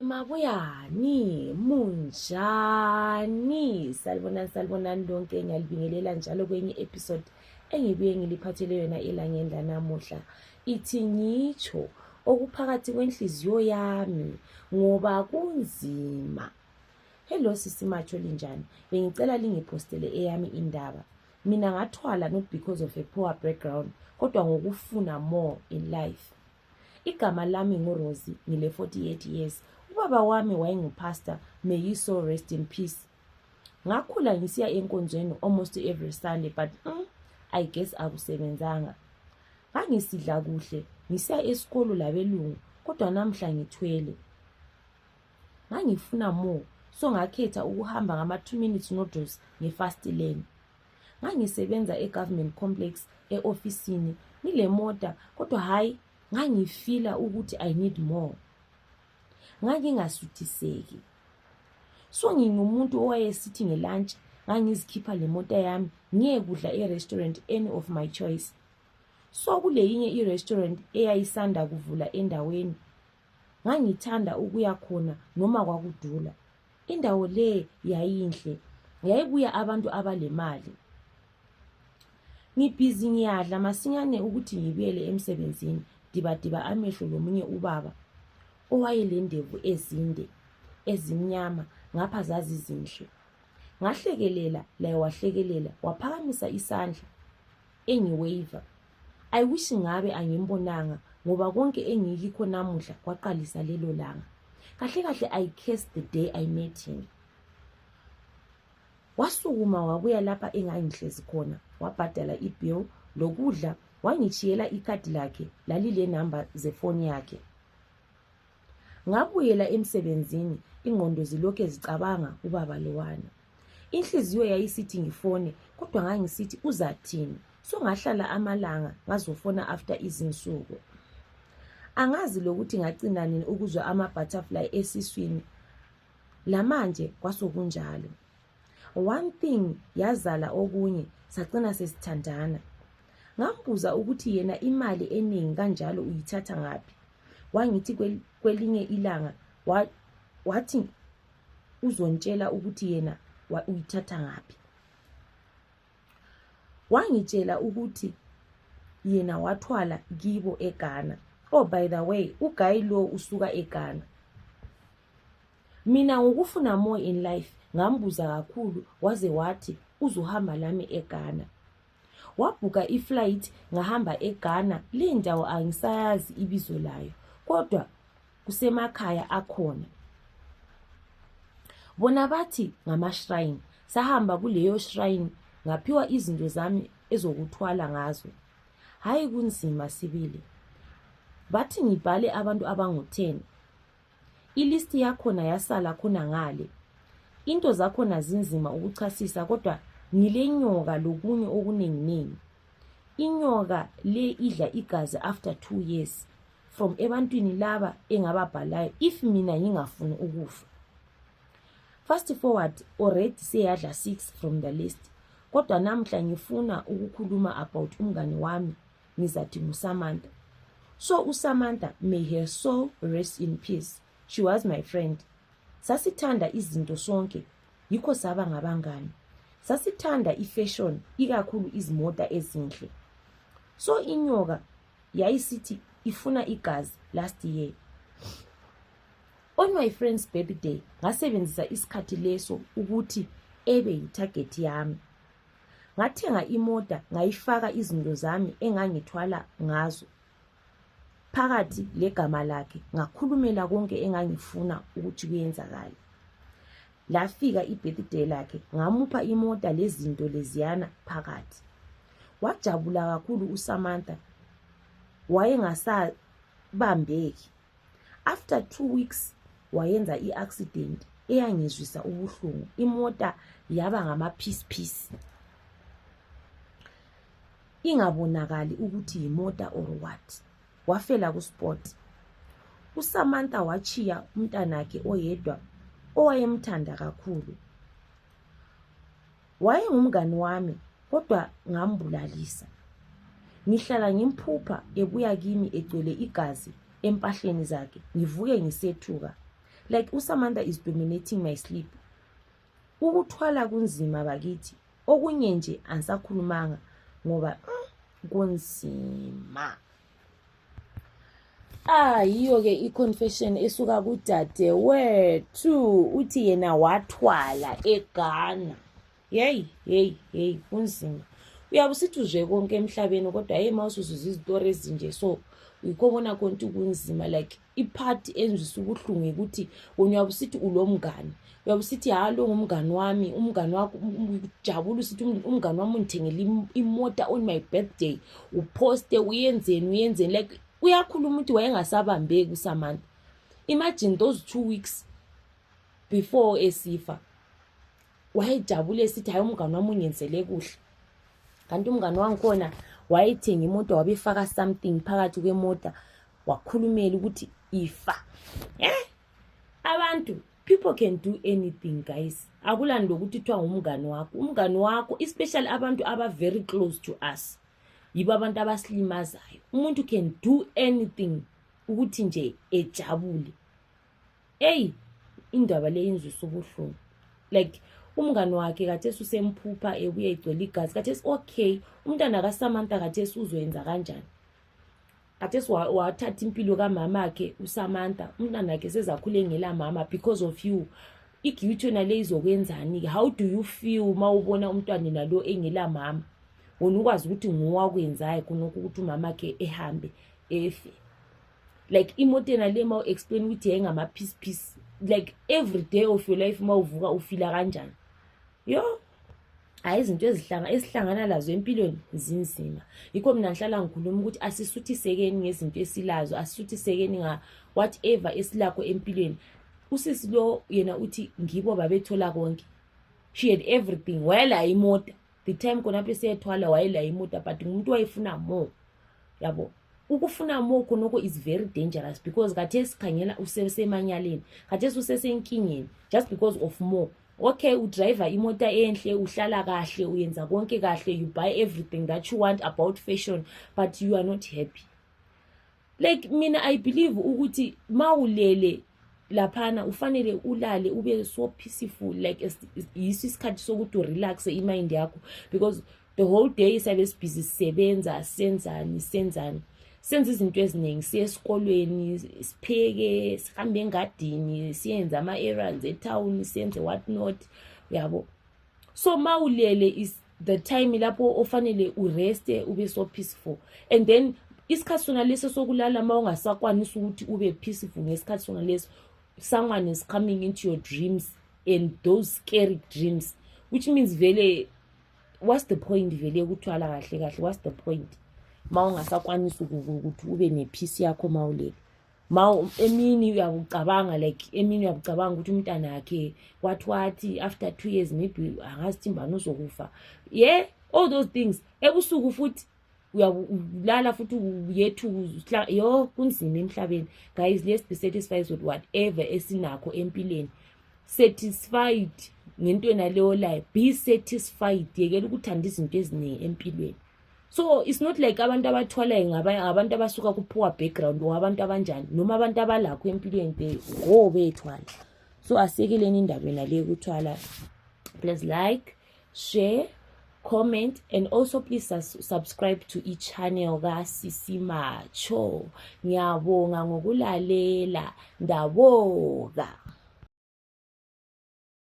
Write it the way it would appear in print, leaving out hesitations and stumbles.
Mabuyani, munjani? Salibonani lonke, ngiyalibingelela njalo kwenye episode engibuye ngiliphathele yona elangeni lanamuhla. Ithi ngitsho okuphakathi kwenhliziyo yami ngoba kunzima. Hello sisi Macho, linjani? Bengicela lingipostele eyami indaba. Mina ngathwala not because of a poor background, kodwa ngokufuna more in life. Igama lami nguRosie, ngile 48 years. Ubaba wami wayengupastor, may he so rest in peace. Ngakhula ngisiya enkonzweni almost every Sunday, but I guess akusebenzanga. Ngangisidla kuhle, ngisiya esikolo labelungu, kodwa namhla ngithwele. Ngangifuna more, so ngakhetha ukuhamba ngama 2 minutes noodles ngefast lane. Ngangisebenza egovernment complex eofisini, ngile mota, kodwa hayi ngangifila ukuthi I need more. Ngangingasuthiseki. So ngingumuntu owayesithi ngelunch ngangizikhipha le mota yami ngiye kudla e-restaurant any of my choice. So kule yinye i-restaurant eyayisanda kuvula endaweni. Ngangithanda ukuya khona noma kwakudula. Indawo le yayinhle, yayibuya abantu abalemali. Ngibhizi ngiyadla masinyane ukuthi ngibuyele emsebenzini, diba amehlo lomunye ubaba owayelendevu ezinde ezimnyama ngapha zazizinhle. Ngahlekelela laye wahlekelela, waphakamisa isandla engiwave. I wish ngabe angimbonanga ngoba konke engikho namuhla kwaqalisa lelo langa. Kahle I cursed the day I met him. Wasukuma wabuya lapha engangihlezi khona, wabhadala ibill lokudla, wangithiyela ikhadi lakhe lalile number zefoni yakhe. Ngabuyela emsebenzini, ingqondo zilokhe zicabanga ubaba lowana. Inhliziyo yayisithi ngifone, kodwa ngangisithi uzathini. So ngahlala amalanga ngazofona after izinsuku. Angazi lokuthi ngagcina nini ukuzwa ama-butterfly esiswini. Lamanje kwasokunjalo. One thing yazala okunye, sagcina sesithandana. Ngambuza ukuthi yena imali eningi kanjalo uyithatha ngaphi. Wangithi kwelinye ilanga wathi uzontshela ukuthi yena uyithatha ngaphi. Wangitshela ukuthi yena wathwala kibo eGhana. Oh, by the way, uGuy lo usuka eGhana. Mina ngokufuna more in life ngambuza kakhulu, waze wathi uzohamba lami eGhana. Wabhuka iflight ngahamba eGhana. Le ndawo angisayazi ibizo layo, kodwa kusemakhaya akhona. Bona bathi ngama-shrine. Sahamba kuleyo shrine, ngaphiwa izinto zami ezokuthwala ngazo. Hayi kunzima sibili. Bathi ngibhale abantu abangu-10. Ilisti yakhona yasala khona ngale. Into zakhona zinzima ukuchasisa, kodwa ngilenyoka lokunye okuningi. Inyoka le idla igazi after 2 years from ebantwini laba engababhalayo if mina ngingafuni ukufa. Fast forward, already seyadla 6 from the list. Kodwa namhla ngifuna ukukhuluma about umngani wami, ngizathi nguSamantha. So uSamantha, may her soul rest in peace. She was my friend. Sasithanda izinto sonke, yikho saba ngabangani. Sasithanda ifashion, ikakhulu izimota ezinhle. So inyoka yayisithi ifuna igazi last year. On my friend's birthday, ngasebenzisa isikhathi leso ukuthi ebe yitarget yami. Ngathenga imota, ngayifaka izinto zami engangithwala ngazo phakathi legama lakhe, ngakhulumela konke engangifuna ukuthi kuyenzakala. Lafika ibirthday lakhe, ngamupha imota lezinto leziyana phakathi. Wajabula kakhulu uSamantha, wayengasabambeki. After 2 weeks wayenza i-accident eyangizwisa ubuhlungu. Imota yaba ngama-piece. Ingabonakali ukuthi yimota or what. Wafela kuspot. uSamantha wachiya umntanakhe oyedwa owayemthanda kakhulu. Wayengumngani wami, kodwa ngambulalisa. Ngihlala ngimphupha ebuya kimi egcwele igazi empahleni zakhe, ngivuke ngisethuka. like uSamantha is dominating my sleep. Ukuthwala kunzima bakithi, okunye nje angisakhulumanga ngoba kunzima. Yiyo ke i-confession esuka kudade wethu uthi yena wathwala eGhana. Hey kunzima. Uyabusithi uzwe konke emhlabeni kodwa mawusuzwa izitori ezinje so ukubona konke kunzima like ipart enzwisa ubuhlungu ukuthi uyabusithi ulomngane. Uyabusithi lo ngumngane wami, umngane wakho ujabula usithi umngane wami ungithengele imota on my birthday, uposte uyenzeni like uyakhuluma ukuthi wayengasabambeki uSamantha. Imagine those 2 weeks before esifa wayejabule esithi hayi umngane wami ungenzele kuhle, kanti umngane wangu khona wayethenga imoto wabefaka something phakathi kwemota wakhulumela ukuthi ifa. Abantu, people can do anything guys. Akulani lokuthi kuthiwa umngane wakho especially abantu aba very close to us yibo abantu abasilimazayo. Umuntu can do anything ukuthi nje ejabule. Indaba le yenzisa ubuhlungu like umngane wakhe kathesi usemphupha ebuye igcwele igazi kathesi okay umntana kaSamantha kathesi uzoyenza kanjani. Kathesi wathatha impilo kamama akhe uSamantha, umntana wakhe sezakhule ngela mama because of you. Iguilty nale izokwenzani? How do you feel mawubona umntwana nalo engela mama? Wona ukwazi ukuthi nguwakwenzayo kunokuthi umama akhe ehambe efe. Like imoto nale mawu explain ukuthi yengama piece like every day of your life mawuvuka ufila kanjani. Izinto esihlangana lazo empilweni zinzima. Yikho mina ngihlala ngikhuluma ukuthi asisuthisekeni ngezinto esilazo, asisuthisekeni nga whatever esilakho empilweni. Usisi lo yena uthi ngibo babethola konke. She had everything. Wayela imoto. The time kona phe seyethwala wayela imoto but umuntu wayefuna more. Yabo. Ukufuna more khonoko is very dangerous because kathesi khangela usesemanyaleni. Kathesi usesenkingeni just because of more. Okay, udriver imota enhle, uhlala kahle, uyenza konke kahle, you buy everything that you want about fashion, but you are not happy. Like mina I believe ukuthi mawulele laphana ufanele ulale ube so peaceful like isikhathi sokuthi relax imind yakho because the whole day sabe busy sebenza senzani senza izinto eziningi, siye esikolweni, sipheke, sihambe engadini, siyenza ama-errands etown, siyenze what not, yabo. So mawulele is the time lapho ofanele ureste ube so peaceful. And then isikhathi sona leso sokulala mawungasakwanisa ukuthi ube peaceful ngesikhathi sona leso, someone is coming into your dreams and those scary dreams, which means vele what's the point vele ukuthwala kahle what's the point mawungasakwanisa ukuthi ube nepeace yakho mawulele. Emini uyakucabanga like emini uyakucabanga ukuthi umntana wakhe wathi after 2 years maybe angazithimba uzokufa. All those things. Ebusuku futhi uyalala futhi uyethu kunzima emhlabeni. Guys, let's be satisfied with whatever esinakho empilweni. Satisfied ngento naleyo life. Be satisfied. Yekela ukuthanda izinto eziningi empilweni. So it's not like abantu abathwala ngabantu abasuka ku poor background or abantu abanjani noma abantu abalakho empilweni bethwala. So asekeleni indaba nale ukuthwala. Please like, share, comment, and also please subscribe to each channel kaSisi Macho. Ngiyabonga ngokulalela. Ndaboga.